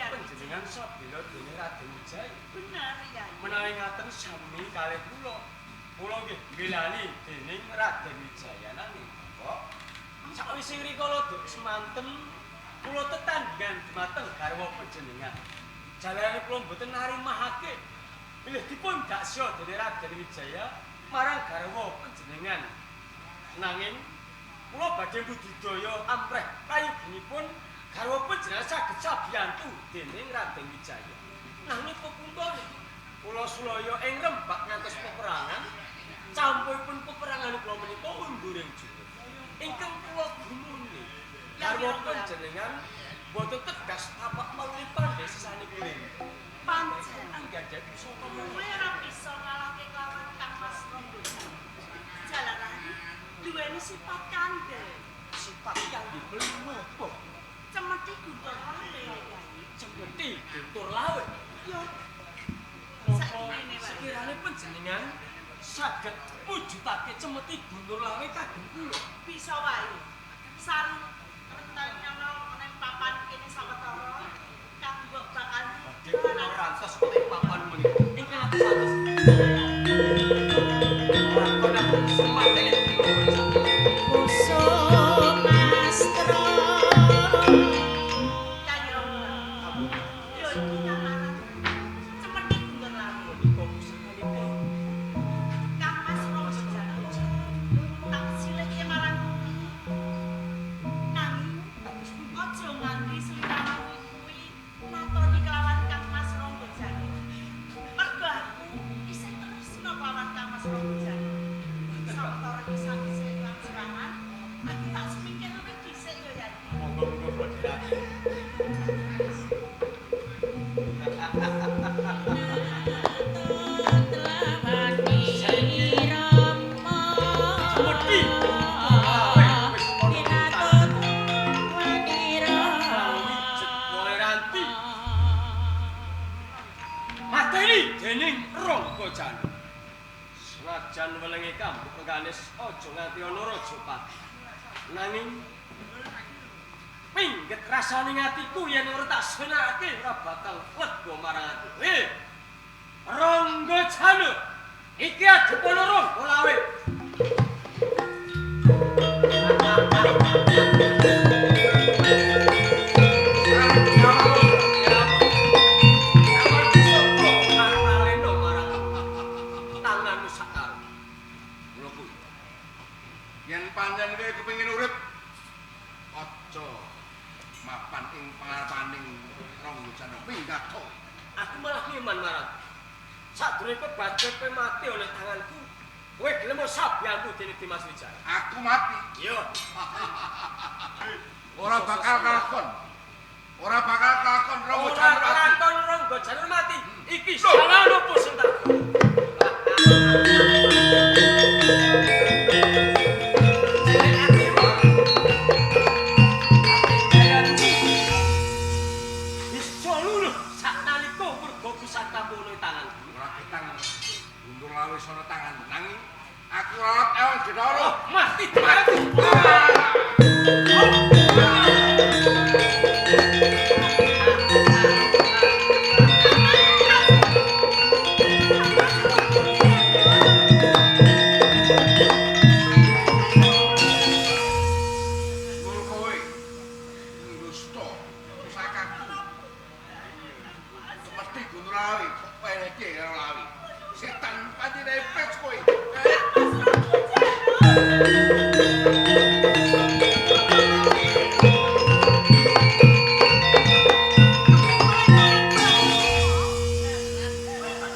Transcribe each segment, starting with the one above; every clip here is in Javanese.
Panjenengan sabela dening Raden Wijaya. Bener ya. Menawi ngaten sami kalih kula. Kula nggih mbelani dening Raden Wijaya nanging kok sakwise rikala duk semanten kula tetandhingan dumateng garwa panjenengan. Jalane kula mboten narimahake bilih dipun daksya dening Raden Wijaya marang garwa panjenengan. Nanging kula badhe budidaya amrih prayoginipun garwa panjenengan saged sabiyantu dening Raden Wijaya. Nanging pepuntone kula sulaya ing rembak ngantos peperangan, campuhipun peperangan kula menika unduring jurus. Ingkang kula gumuni garwa panjenengan mboten tegas tapak manglipan desisane kuring. Pancen anggadhahi pusaka kowe ora bisa ngalahke kelawan Kang Mas Rangga Janur. Jalaran duweni sifat kandel. Sifat kandel napa? Cemeti guntur lawe Kyai. Cemeti guntur lawe. Yo. Saiki sekirane panjenengan saged mujudake cemeti guntur lawe kagem kula. Bisa wae. Sarung rentenyono ning papan kene sawetara kang mbok bakal badhe kula rantos ing papan menika. Ingkang atus-atus. Lakon aku sematene Kusumastra. Kyai Rangga. Yo iki kang aran cemeti guntur lawe. Menika pusakanipun Kang Mas Rangga Janur. Tak silihke marang kuwi. Nanging aja nganti sliramu kuwi natoni kelawan Kang Mas Rangga Janur. Mergo aku isih tresna kelawan Kang Mas Rangga Janur. Sawetara iki sawise serangan, aku tak semingkir luwih dhisik ya Yai. Monggo-monggo kula dherekaken. Cemeti guntur lawe wis ana ing Ranti. Mateni dening Rangga Janur. Senajan welenge kambuk pengganis aja nganti ana raja pati. Nanging pingget rasane atiku yen ora tak senakake ora bakal lega marang ati. Rangga Janur, iki adep ana Rangga Lawe. Yen pancen kowe kepengin urip, aja mapan ing pangarepaning Rangga Janur. Minggat kowe. Aku malah ngeman marang. Sadurunge kowe badhe kowe mati oleh tanganku, kowe gelem sabiyantu dening Dimas Wijaya. Aku mati. Iya. Ora bakal kelakon. Ora bakal kelakon Rangga Ora Janur mati. kelakon Rangga Janur mati. Iki salah opo sing tak. Bisa luluh saknalika mergo pusakamu ana ing tanganku. Ora ketang guntur lawe sono tangan nanging aku ralat ewang jedara. Oh, mati mati. Ngono kowe. Ngusta pusakaku. Mesti guntur lawe kok peneke karo lawe. Setan pancene pes kowe.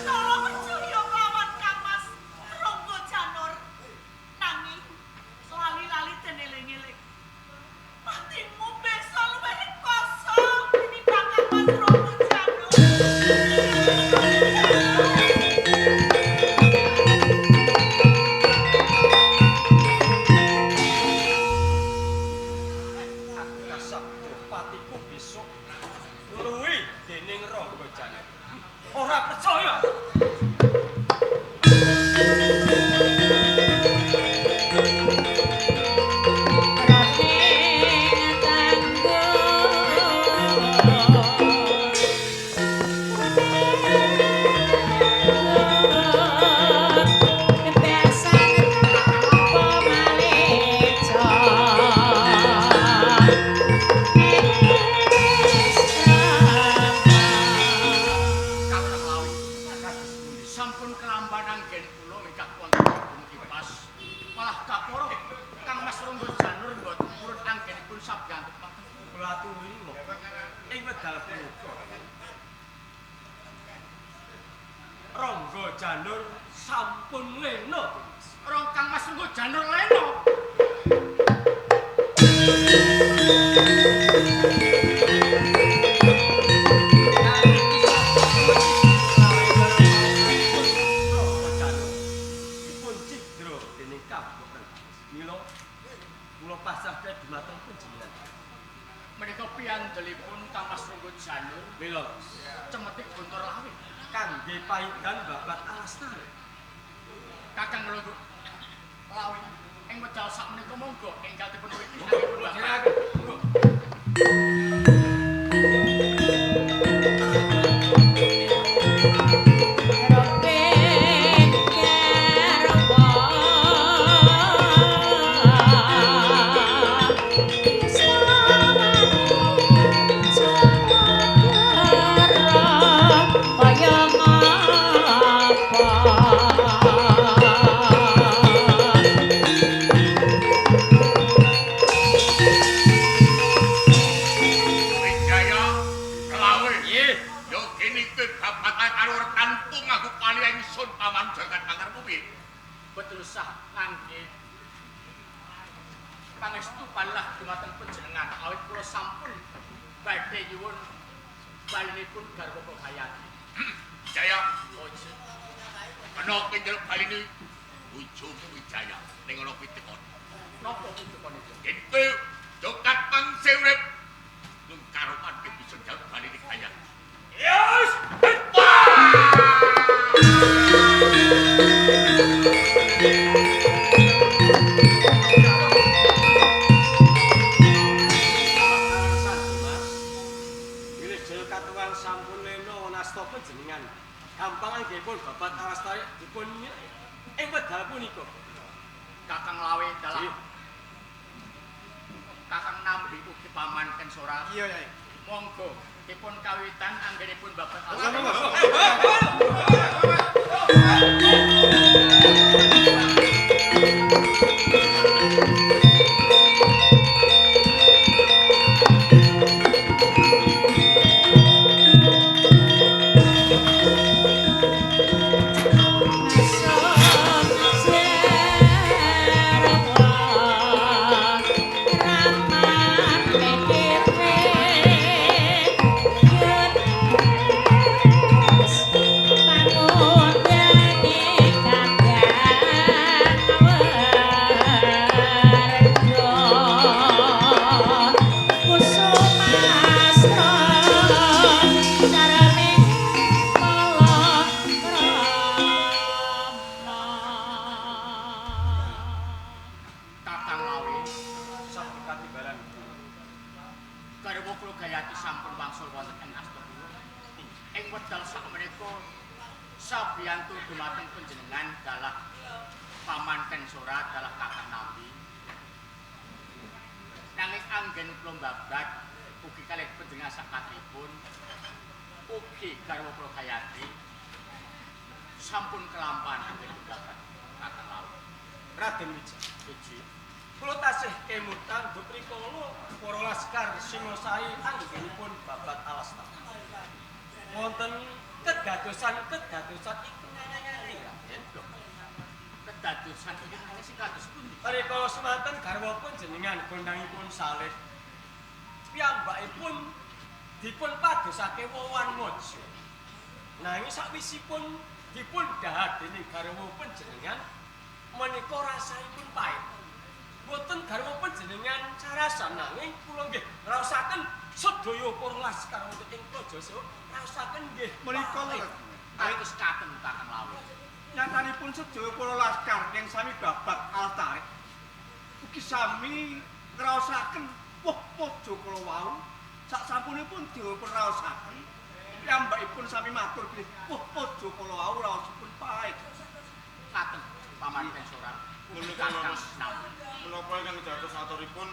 Tolong percaya kelawan Kang Mas Rangga Janur. Nanging lali-lali den eling-eling. Patimu besok luwih rekoso tinimbang Kang Mas Rangga Janur. Aku kasabda patiku besok luwih dening Rangga Janur. Ora percaya. Rohing tangguh. kula ing wekdal punika Rangga Janur sampun lena. Rong Kang Mas Rangga Janur lena. Rangga Janur dipun cidra dening Kabok Rengganis. Mila kula pasrahke dumateng panjenengan. Menika piyandelipun Kang Mas Rangga Janur Mila cemetik Guntur Lawe kangge pahidan babat Alastari. Kakang Rangga Lawe ing wekdal sakmenika monggo enggal dipun witi anggenipun babat. Monggo. Wijaya Lawe. Nggih. Yo kene kowe babatan karo rekanku nganggo kali ingsun paman jagat pangarepmu piye? Betul sah ngangge pangestu palah dumateng panjenengan awit kula sampun badhe nyuwun balinipun garwa kula Gayatri. Wijaya, Ojo kena kowe njaluk baline bojomu Wijaya ning ana pitekon. napa pitukonipun? Yen kowe jokat mangse urip mung karoman kowe bisa njaluk baline Gayatri. Yes. Alasan, Mas. Bilih jaya katuwang sampun lena nasta panjenengan. Gampang anggenipun babat Alastari dipun ing wekdal punika. Kakang Lawe dalah Nggih. Kakang Nambi ugi paman Kensora. Iya, Yai. Monggo dipun kawitan anggenipun babat Monggo, Alastari. monggo. Kakang Lawe Sampun katimbalan. garwa kula Gayatri sampun wangsul wonten ing asta kula. Ing wekdal sakmenika sabiyantu dumateng panjenengan dalah paman Kensora dalah Kakang Nambi. Nanging anggen kula mbabat ugi kalih panjenengan sakatripun ugi garwa kula Gayatri sampun kelampahan anggen mbabat Kakang Lawe. Raden Wijaya. Siji. Kula tasih kemutan dup rikala para laskar Singasari anggenipun babat Alastari. Wonten kedadosan-kedadosan ingkang aneh-aneh, Raden. Kedadosan ingkang aneh sing kados pundi? Rikala semanten garwa panjenengan gondangipun saleh. Piyambakipun dipun padosake wowan mojo. Nanging sakwisipun dipun dhahar dening garwa panjenengan menika rasaipun pahit. Boten garwa panjenengan carasan nanging kula nggih ngraosaken sedaya para laskar wonten ing Praja raosaken nggih Menika pahit. lho. Kados katen Kakang Lawe. Nyatanipun sedaya para laskar yang sami babat Altarik ugi sami ngraosaken wah mojo kala wau sak sampunipun dipun raosaken piyambakipun sami matur bilih wah mojo kala wau raosipun pahit. Katen paman Kensora. Menika Kakang leres. Nambi. Menapa ingkang dados aturipun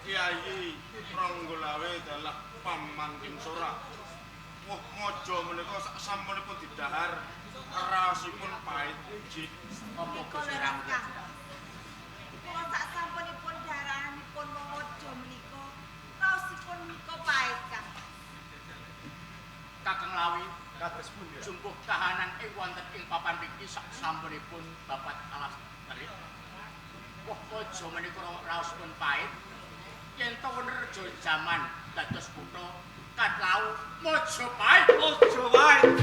Kyai Rangga Lawe dalah paman Kinsora. Wah mojo menika sak sampunipun didhahar raosipun pahit uji. Apa Menika Gusti leres, Rangga? Kang. Kula sak sampunipun daranipun Mojo menika raosipun menika Lawi kados pundi? Jumbuh kahanan ing wonten ing papan mriki sak sampunipun babat alas terik. Woh Mojo menika raosipun pait. Yen to rejo jaman dados kutha katlau Mojopahit. Mojopahit.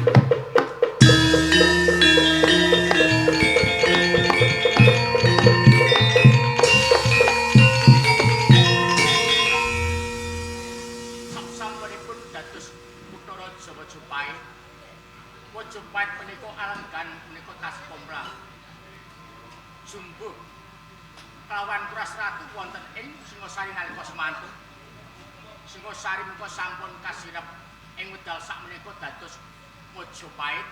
Sak sampunipun dados kutha raja Mojopahit. Mojopahit menika alenggan menika tas komplang. Jumbuh kelawan Kuras Ratu wonten ing Singosari nalika semanten. Singosari menika sampun kasirep ing wekdal sakmenika dados Mojopahit.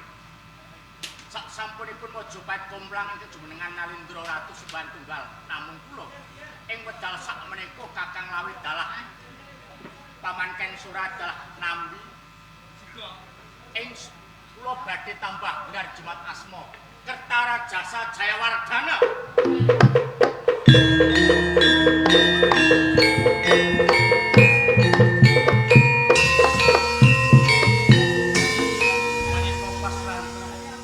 Sak sampunipun Mojopahit komplang ingkang jumenengan Nalindra Ratu Sembahan Tunggal namung kula ing wekdal sakmenika Kakang Lawi dalah Paman Ken Sora dalah Nambi. Ing kula badhe tambah gelar jimat asma Kertarajasa Jayawardana. Menika paslantrep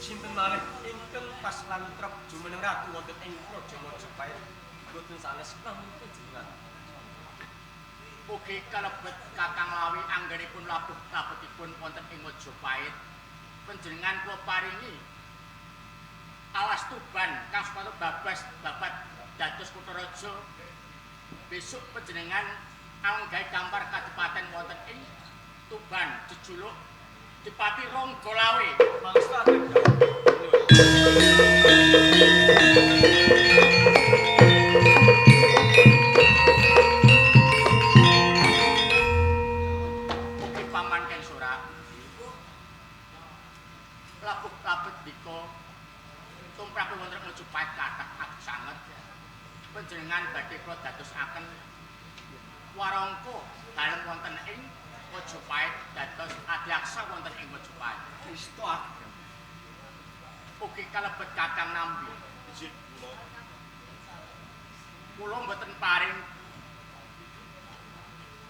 sinten malih ingkang paslantrep jumeneng ratu wonten ing Praja Majapahit boten sanes namung panjenengan. Ugi kalebet Kakang Lawi anggenipun labuh labetipun wonten ing Majapahit. Panjenengan kula paringi alas Tuban kang sepatu babas babat dados kutha raja. Besok panjenengan anggahe kampar kadipaten wonten ing Tuban jejuluk Dipati Ronggolawe. Mangstaken. Ugi Paman Ken Sora labuh labet dika tumrap wonten Majapahit kathah agung sanget. Panjenengan badhe kula dadosaken warangka dalem wonten ing Majapahit dados adhyaksa wonten ing Majapahit. Isto Ugi kalebet Kakang Nambi. Inggih kula. Kula mboten paring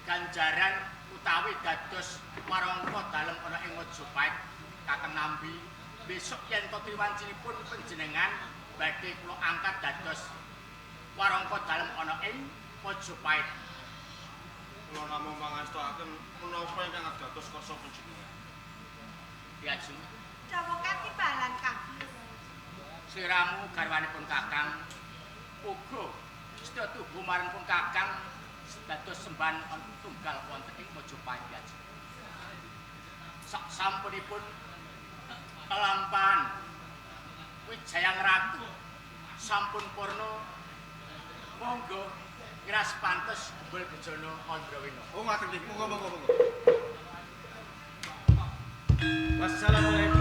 ganjaran utawi dados warangka dalem ana ing Majapahit Kakang Nambi. Besok yen to triwancinipun panjenengan badhe kula angkat dados warangka dalem ana ing Majapahit. Kula namung mangestokaken menapa ingkang dados kersa panjenengan. Diajeng Dawuh katibalan Kang. Sliramu garwanipun Kakang uga sedaya tuhu marenipun Kakang dados sembahan tunggal wonten ing Majapahit diajeng. Sak sampunipun kelampahan Wijayang Ratu sampun purna, monggo ngiras pantes gembul bejana Andrawina. Oh ngaten nggih, monggo monggo monggo. Wassalamualaikum.